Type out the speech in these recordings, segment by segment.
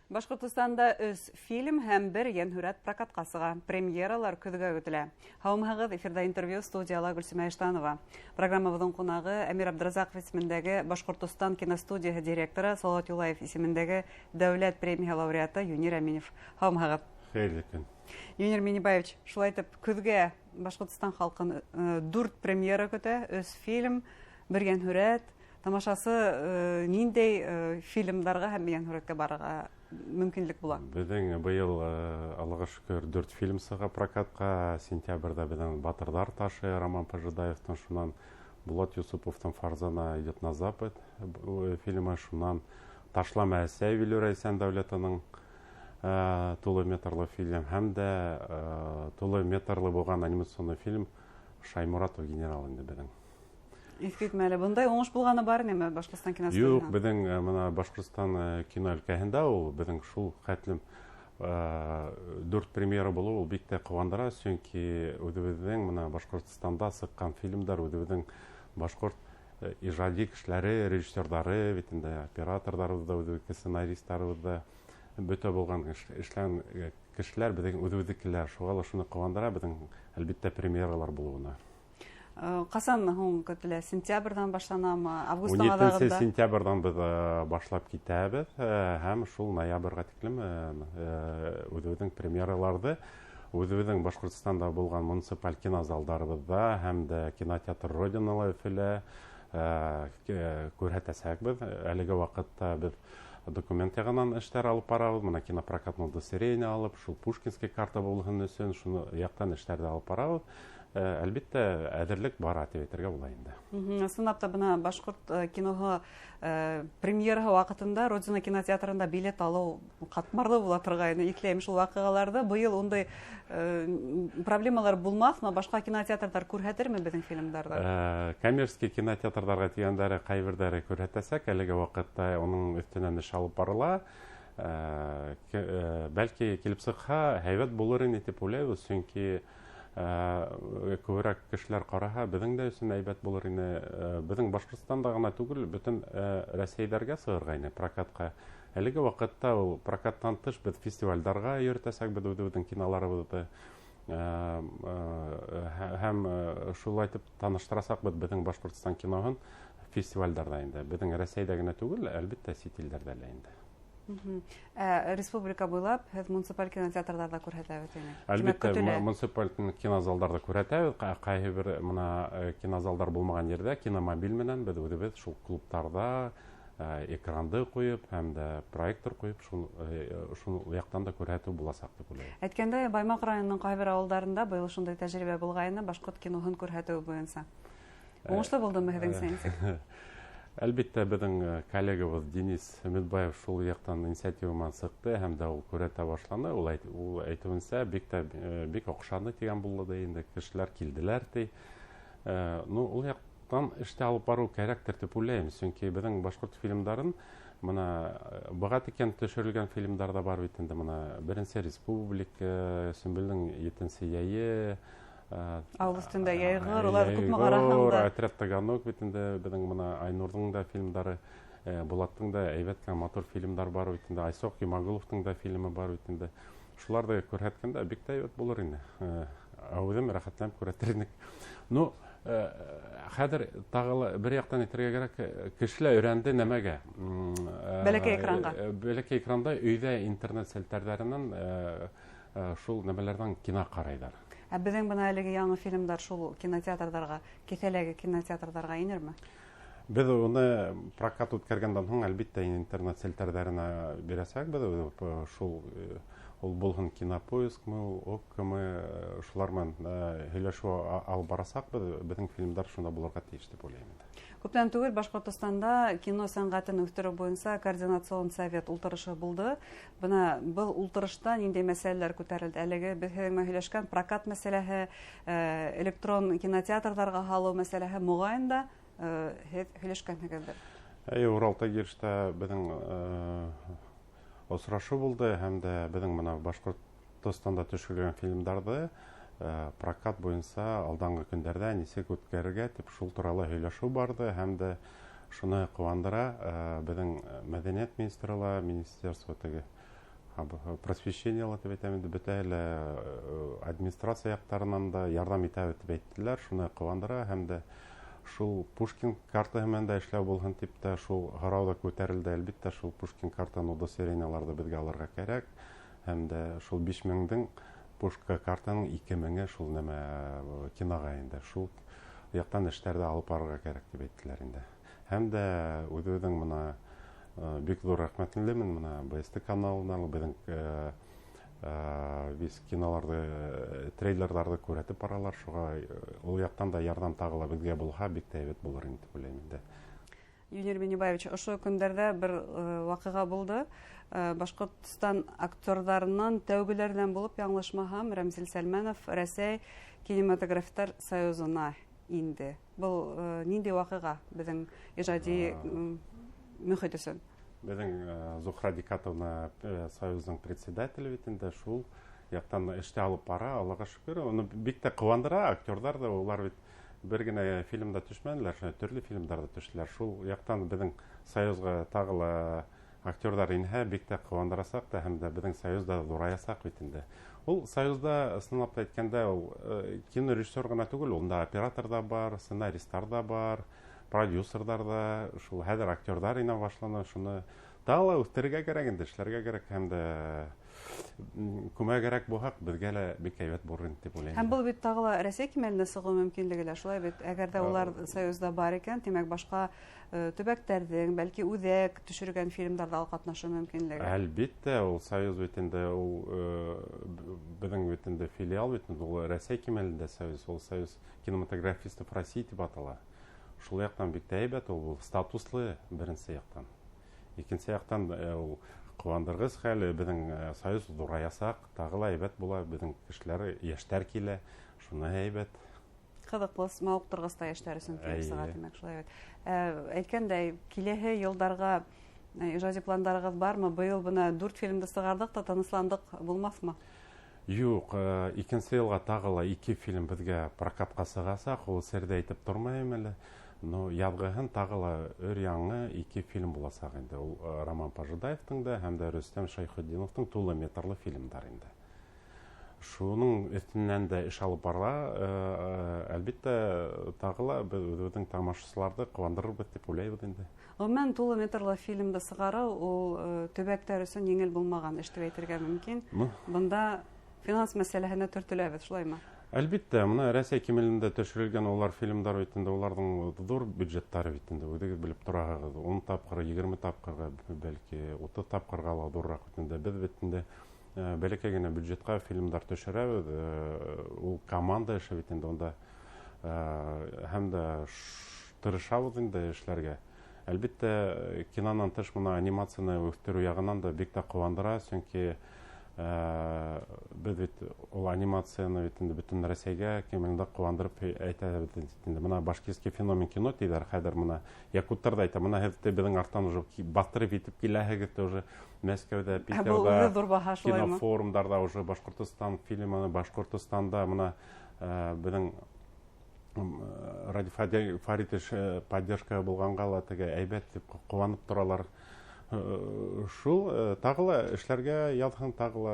Башҡортостанда 3 фильм һәм 1 йәнһүрәт прокатҡа сыға. Премьералар көҙгә көтөлә. Һаумыһығыҙ, эфирҙа интервью, студияла Гөлсөмә Иштанова. Программабыҙҙың ҡунағы Әмир Абдразаҡов исемендәге Башҡортостан киностудияһы директоры, Салауат Юлаев исемендәге дәүләт премияһы лауреаты Юнир Әминев. Һаумыһығыҙ. Хәйерле көн. Юнир Минибаевич, шулай итеп, көҙгә Башҡортостан халҡын 4 премьера көтә, 3 фильм, 1 йәнһүрәт. Тамашасы ниндәй фильмдарға һәм йәнһүрәткә барырға мөмкинлек була? Беҙҙең быйыл, Аллаға шөкөр, 4 фильм сыға прокатҡа. Сентябрҙә беҙҙең «Батырҙар ташы» Роман Пожидаевтың, шунан Булат Юсуповтың «Фарзана идет на запад» фильмы, шунан «Ташлама әсәй» Вилюра Исәндәүләтованың тулы метрлы фильм һәм дә тулы метрлы булған анимационный фильм «Шаймуратов генерал» инде беҙҙең. Иҫ китмәле. Бындай уңыш булғаны бар нимә Башҡортостан киностудияһында? Юҡ, беҙҙең мына Башҡортостан кино өлкәһендә ул беҙҙең шул хәтлем 4 премьера булыу ул бик тә ҡыуандыра, сөнки үҙебеҙҙең мына Башҡортостанда сыҡҡан фильмдар, үҙебеҙҙең башҡорт ижади кешеләре, режиссерҙары, бит инде операторҙарыбыҙ ҙа, үҙебеҙҙең сценаристарыбыҙ ҙа, бөтә булған эшләгән кешеләр беҙҙең үҙебеҙҙекеләр. Шуға ла шуны ҡыуандыра беҙҙең, әлбиттә, премьералар булыуына. Ҡасан һуң көтөлә? Сентябрҙән башланамы? Августтың Ун етенсе аҙағында? сентябрҙән беҙ башлап китәбеҙ, һәм шул ноябргә тиклем үҙебеҙҙең премьераларҙы үҙебеҙҙең Башҡортостанда булған муниципаль кинозалдарыбыҙҙа һәм дә кинотеатр Родинала Өфөлә күрһәтәсәкбеҙ. Әлеге ваҡытта беҙ документ яғынан эштәр алып барабыҙ. Мына кинопрокатный удостоверение алып, шул пушкинский карта булһын өсөн шуны яҡтан эштәрҙе алып барабыҙ. Әлбиттә, әҙерлек бара тип әйтергә була инде. Ысынлап та, бына башҡорт киноһы премьераһы ваҡытында Родина кинотеатрында билет алыу ҡатмарлы була торғайны. Иҫләйем шул ваҡиғаларҙы. Быйыл ундай проблемалар булмаҫмы? Башҡа кинотеатрҙар күрһәтерме беҙҙең фильмдарҙы? Коммерческий кинотеатрҙарға тигәндәре ҡайберҙәре күрһәтәсәк. Әлеге ваҡытта уның өҫтөнән эш алып барыла. Бәлки килеп сыҡһа, һәйбәт булыр ине тип уйлайбыҙ, сөнки күберәк кешеләр ҡараһа, беҙҙең дә өсөн һәйбәт булыр ине. Беҙҙең Башҡортостанда ғына түгел, бөтөн Рәсәйҙәргә сығырға ине прокатҡа. Әлеге ваҡытта ул прокаттан тыш беҙ фестивальдарға йөрөтәсәкбеҙ үҙебеҙҙең киноларыбыҙҙы. Һәм шулай итеп таныштырасаҡбыҙ беҙҙең Башҡортостан киноһын фестивальдарҙа инде. Беҙҙең Рәсәйҙә генә түгел, әлбиттә, сит илдәрҙә лә инде. Республика буйлап һеҙ муниципаль кинотеатрҙарҙа күрһәтәбеҙ тине. Әлбиттә, Тимәк, көтөлә. Муниципаль кинозалдарҙа күрһәтәбеҙ. Ҡайһы бер мына кинозалдар булмаған ерҙә киномобиль менән беҙ үҙебеҙ шул клубтарҙа экранды ҡуйып һәм дә проектор ҡуйып, шул яҡтан да күрһәтеү буласаҡ тип уйлайым. Әйткәндәй, Баймаҡ районының ҡайбер ауылдарында быйыл шундай тәжрибә булғайны башҡорт киноһын күрһәтеү буйынса. Уңышлы булдымы һеҙҙең сеанс? Әлбиттә, беҙҙең коллегабыҙ Денис Өмөтбаев шул яҡтан инициатива менән сыҡты һәм дә ул күрһәтә башланы. Ул әйтеүенсә, бик тә бик оҡшаны тигән булды да инде, кешеләр килделәр ти. Ул яҡтан эште алып барыу кәрәктер тип уйлайым, сөнки беҙҙең башҡорт фильмдарын мына быға тикән төшөрөлгән фильмдар ҙа бар бит инде, мына Беренсе Республика, Сөмбөлдөң етенсе йәйе, Ауыл өҫтөндә йәйғор, улар күпме Йәйғор, ҡараһаң да. Отряд Таганок бит инде, беҙҙең мына Айнурҙың да фильмдары, Булаттың да әйбәт кенә матур фильмдар бар бит инде, Айсоҡ Йомағоловтың да фильмы бар бит инде. Шуларҙы күрһәткәндә бик тә әйбәт булыр ине. Үҙем рәхәтләнеп күрһәтер инек. Хәҙер тағы ла бер яҡтан әйтергә кәрәк, кешеләр өйрәнде нәмәгә? Бәләкәй экранға. Бәләкәй экранда өйҙә интернет селтәрҙәренән шул нәмәләрҙән кино ҡарайҙар. Ә беҙҙең бына әлеге яңы фильмдар шул кинотеатрҙарға, кеҫәләге кинотеатрҙарға инерме? Беҙ уны прокат үткәргәндән һуң, әлбиттә, интернет селтәрҙәренә бирәсәкбеҙ. Шул ул булһын Кинопоискмы, Оккомы, шулар менән һөйләшеү алып барасаҡбыҙ. Беҙҙең фильмдар шунда булырға тейеш тип уйлайым инде. Күптән түгел Башҡортостанда кино сәнғәтен үҫтереү буйынса координацион совет ултырышы булды. Бына был ултырышта ниндәй мәсьәләләр күтәрелде? Әлеге беҙ һеҙҙең менән һөйләшкән прокат мәсьәләһе, электрон кинотеатрҙарға һалыу мәсьәләһе моғайын да һеҙ һөйләшкәнһегеҙҙер. Эйе, Урал Тагировичта беҙҙең осрашыу булды һәм дә беҙҙең мына Башҡортостанда төшөрөлгән фильмдарҙы прокат буйынса алданғы көндәрҙә нисек үткәрергә тип шул турала һөйләшеү барҙы һәм дә шуны ҡыуандыра, беҙҙең мәҙәниәт министры ла, министерство теге Просвещение ла тип әйтәм инде, бөтәһе лә администрация яҡтарынан да ярҙам итәбеҙ тип әйттеләр, шуны ҡыуандыра. Һәм дә шул Пушкин картаһы менән дә эшләү булһын тип тә шул һорау ҙа күтәрелде. Әлбиттә, шул Пушкин картаның удостоверениеларҙы беҙгә алырға кәрәк. Һәм дә шул 5000-дең Пушка картаның 2000-е шул нәмә киноға инде. Шул яҡтан эштәрҙе алып барырға кәрәк тип әйттеләр инде. Һәм дә үҙебеҙҙең бына бик ҙур рәхмәтлемен бына БСТ каналына, беҙҙең весь киноларҙы, трейлерҙарҙы күрһәтеп баралар. Шуға ул яҡтан да ярҙам тағы ла беҙгә булһа, бик тә һәйбәт булыр инде тип уйлайым инде. Юнир Минибаевич, ошо көндәрҙә бер ваҡиға булды. Башҡортостан актерҙарынан тәүгеләрҙән булып, яңылышмаһам, Рәмзил Сәлмәнов Рәсәй кинематографистар союзына инде. Был ниндәй ваҡиға беҙҙең ижади мөхит өсөн? Беҙҙең Зухра Дикатовна союздың председателе бит инде, шул яҡтан эште алып бара, Аллаға шөкөр. Уны бик тә ҡыуандыра, актерҙар да, улар бит бер генә фильмда төшмәнеләр, шундай төрлө фильмдарҙа төштөләр. Шул яҡтан беҙҙең союзға тағы ла актерҙар инһә, бик тә ҡыуандырасаҡ та, һәм дә беҙҙең союз да ҙураясаҡ бит инде. Ул союзда, ысынлап та әйткәндә, ул кинорежиссер ғына түгел, унда оператор да бар, сценаристар да бар, продюсерҙар да, шул хәҙер актерҙар инә башланы, шуны тағы ла үҫтерергә кәрәк инде, эшләргә кәрәк, һәм дә күмәгерәк булһаҡ, беҙгә лә бик һәйбәт булыр инде тип уйлайым. Һәм был бит тағы ла Рәсәй кимәленә сығыу мөмкинлеге лә, шулай бит, әгәр дә улар союзда бар икән, тимәк, башҡа төбәктәрҙең, бәлки үҙәк төшөргән фильмдарҙа ла ҡатнашыу мөмкинлеге. Әлбиттә, ул союз бит инде, ул беҙҙең бит инде филиал бит инде, ул Рәсәй кимәлендә союз, ул союз кинематографистов России тип атала. Шул яҡтан бик тә һәйбәт, ул статуслы беренсе яҡтан. Икенсе яҡтан ул ҡыуандырғыс хәл, беҙҙең союз ҙураясаҡ, тағы ла һәйбәт була, беҙҙең кешеләр, йәштәр килә, шуны һәйбәт. Ҡыҙыҡлы, мауыҡтырғыс та йәштәр өсөн килеп сыға, тимәк, шулай бит. Әйткәндәй, киләһе йылдарға ижади пландарығыҙ бармы? Быйыл бына 4 фильмды сығарҙыҡ та тынысландыҡ булмаҫмы? Юҡ, икенсе йылға тағы ла 2 фильм беҙгә прокатҡа сығасаҡ, ул серҙе әйтеп тормайым әле. Но яҙғыһын тағы ла өр яңы 2 фильм буласаҡ инде. Ул Роман Пожидаевтың да һәм дә Рөстәм Шәйхетдиновтың тулы метрлы фильмдар инде. Шуның өҫтөнән дә эш алып барыла. Әлбиттә, тағы ла беҙ үҙебеҙҙең тамашасыларҙы ҡыуандырырбыҙ тип уйлайбыҙ инде. Ғөмүмән, тулы метрлы фильмды сығарыу ул төбәктәр өсөн еңел булмаған эш тип әйтергә мөмкин. Бында финанс мәсьәләһенә төртөләбеҙ, шулаймы? Әлбиттә, бына Рәсәй кимәлендә төшөрөлгән улар фильмдар бит инде, уларҙың ҙур бюджеттары бит инде, үҙегеҙ белеп тораһығыҙ, 10 тапҡыр, 20 тапҡырға, бәлки 30 тапҡырға ла ҙурыраҡ бит инде. Беҙ бит инде бәләкәй генә бюджетҡа фильмдар төшөрәбеҙ, ул команда эше бит инде, унда һәм дә тырышабыҙ инде эшләргә. Әлбиттә, кинонан тыш бына анимацияны үҫтереү яғынан да бик тә ҡыуандыра, сөнки беҙ бит ул анимацияны бит инде бөтөн Рәсәйгә кимәлендә ҡыуандырып әйтәбеҙ бит инде. Бына башкирский феномен кино тиҙәр хәҙер, бына якуттар да әйтә, бына һеҙ те беҙҙең арттан уже баҫтырып итеп киләһегеҙ те уже Мәскәүҙә, Ә был Питерҙа, үҙе ҙур баһа, шулаймы? кинофорумдарҙа уже Башҡортостан фильмы, Башҡортостанда бына беҙҙең Радий Фаритович поддержка булғанға ла теге әйбәт тип ҡыуанып торалар. Шул тағы ла эшләргә яҙһын, тағы ла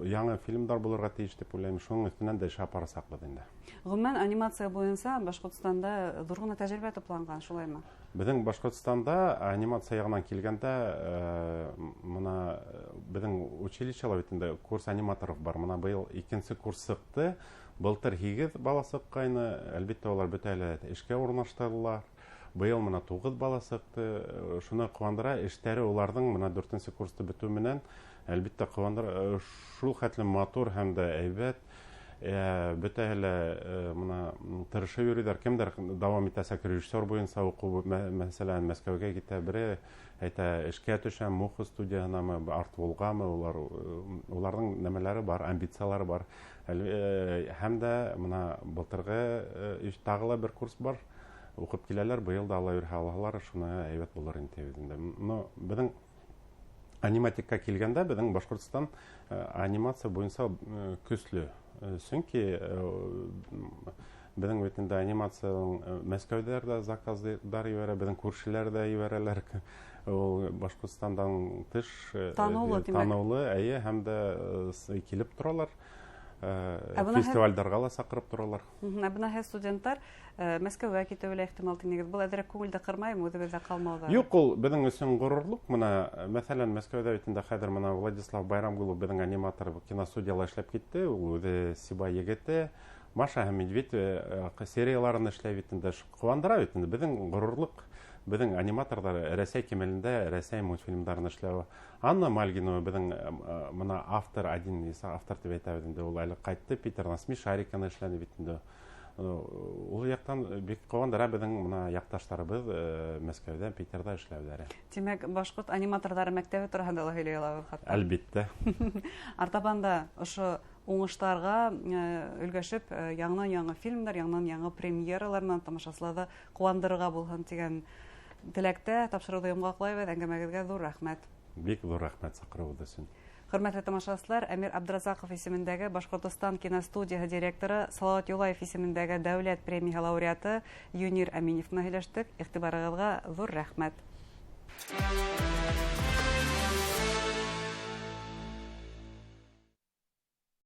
яңы фильмдар булырға тейеш тип уйлайым. Шуның өҫтөнән дә эш апарасаҡбыҙ инде. Ғөмүмән, анимация буйынса Башҡортостанда ҙур ғына тәжрибә тупланған, шулаймы? Беҙҙең Башҡортостанда анимация яғынан килгәндә, бына беҙҙең училищела бит инде курс аниматоров бар. Бына быйыл икенсе курс сыҡты. Былтыр 8 бала сыҡҡайны. Әлбиттә, улар бөтә лә эшкә урынлаштырҙылар. Быйыл бына 9 бала сыҡты. Шуны ҡыуандыра, эштәре уларҙың бына дүртенсе курсты бөтөү менән әлбиттә ҡыуандыра. Шул хәтлем матур һәм дә әйбәт. Бөтәһе лә бына тырышып йөрөйҙәр. Кемдер дауам итәсәк режиссер буйынса уҡыу, мәҫәлән, Мәскәүгә китә, бере әйтә, эшкә төшә, Муха студияһынамы, Артволғамы, уларҙың нәмәләре бар, амбициялары бар. Һәм дә бына былтырғы тағы ла бер курс бар. Уҡып киләләр, быйыл да ала йөрөһә алһалар, шуны әйбәт булыр инде тип инде. Но беҙҙең аниматикка килгәндә, беҙҙең Башҡортостан анимация буйынса көслө. Сөнки беҙҙең бит инде анимацияның Мәскәүҙәр ҙә заказдар ебәрә, беҙҙең күршеләр ҙә ебәрәләр. Ул Башҡортостандан тыш таныулы, тимәк. Таныулы, эйе, һәм дә килеп торалар. Фестивалдарға ла саҡырып торалар. Ә бына һеҙ студенттар Мәскәүгә китеүе лә ихтимал тинегеҙ. Был әҙерәк күңелде ҡырмаймы үҙебеҙҙә ҡалмауҙа? Юҡ, ул беҙҙең өсөн ғорурлыҡ. Бына, мәҫәлән, Мәскәүҙә бит инде хәҙер бына Владислав Байрамгулов беҙҙең аниматор киностудияла эшләп китте. Ул үҙе Сибай егете. Маша һәм Медведь серияларын эшләй бит инде. Ҡыуандыра бит инде. Беҙҙең ғорурлыҡ, беҙҙең аниматорҙар Рәсәй кимәлендә Рәсәй мультфильмдарын эшләүе. Анна Мальгинова беҙҙең бына автор, один из автор тип әйтәбеҙ инде, ул әле ҡайтты Питерҙан, Смешариканы эшләне бит инде. Ул яҡтан бик ҡыуандыра беҙҙең бына яҡташтарыбыҙ Мәскәүҙә, Питерҙа эшләүҙәре. Тимәк, башҡорт аниматорҙары мәктәбе тураһында ла һөйләй алабыҙ хатта. Әлбиттә. Артабан да ошо уңыштарға өлгәшеп, яңынан-яңы фильмдар, яңынан-яңы премьералар менән тамашасыларҙы ҡыуандырырға булһын тигән теләктә тапшырыуҙы йомғаҡлайбыҙ. Әңгәмәгеҙгә ҙур рәхмәт. Бик ҙур рәхмәт саҡырыуығыҙ өсөн. Хөрмәтле тамашасылар, Әмир Абдразаҡов исемендәге Башҡортостан киностудияһы директоры, Салауат Юлаев исемендәге дәүләт премияһы лауреаты Юнир Әминев менән һөйләштек. Иғтибарығыҙға ҙур рәхмәт.